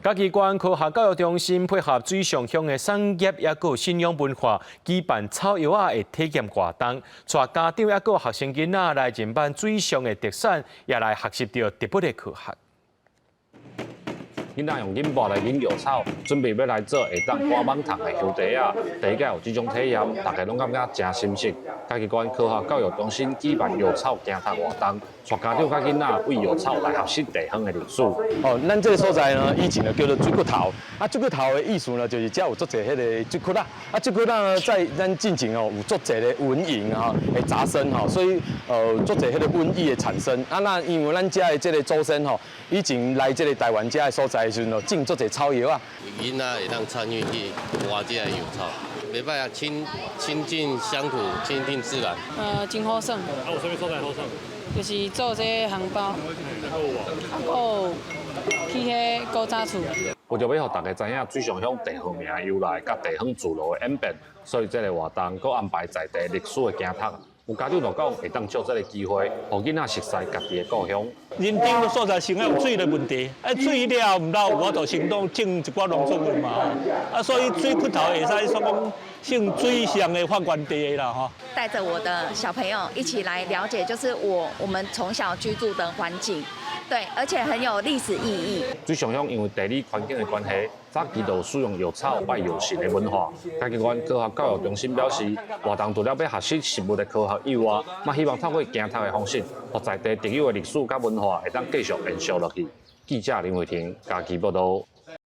嘉義縣科學教育中心配合水上鄉的產業抑閣信仰文化，舉辦草藥仔的體驗活動，帶家長抑閣學生囡仔來認捌水上的特產，也來學習著植物的科學。囡仔用錦箔來擰藥草，準備欲來做會當趕蠓蟲的香袋仔。第一擺有這種體驗，大家攏感覺誠新鮮。嘉義縣科學教育中心舉辦藥草行讀活動，帶家長佮囡仔為藥草來學習地方的歷史。哦，咱這个所在呢，以前就叫做水骨頭。啊，水骨頭的意思呢，就是遮有足濟彼个水窟仔。啊，水窟仔呢，在咱進前哦，有足濟的蚊蠅吼會雜生吼，所以足濟彼个瘟疫的產生。啊，那因為咱遮的這个祖先吼，以前來這个台灣遮的所在的時陣，就種足濟草藥仔。囡仔會當參與去挖這个藥草，袂䆀啊，親親近鄉土，親近自然。真好耍。啊，有啥物所在好耍？就是做這个烘包，啊，閣有去彼古早厝。為著欲予大家知影水上鄉地號名由來，佮地方聚落的演變，所以這个活動閣安排在地歷史的行讀。有家長就講，會當藉這个機會，予囡仔熟悉家己的故鄉。人頂個所在先有水的問題，啊水了毋老有法度先當種一寡農作物嘛吼，啊所以水窟頭會使說講算水上的發源地啦吼。帶著我的小朋友一起來了解，就是我們從小居住的環境，對，而且很有歷史意義。水上鄉因為地理環境的關係，早期就使用藥草拜藥神的文化。嘉義縣科學教育中心表示，活動除了欲學習植物的科學以外，嘛希望透過行讀的方式，予在地特有的歷史佮文化會當繼續延續落去。記者林慧婷嘉義報導。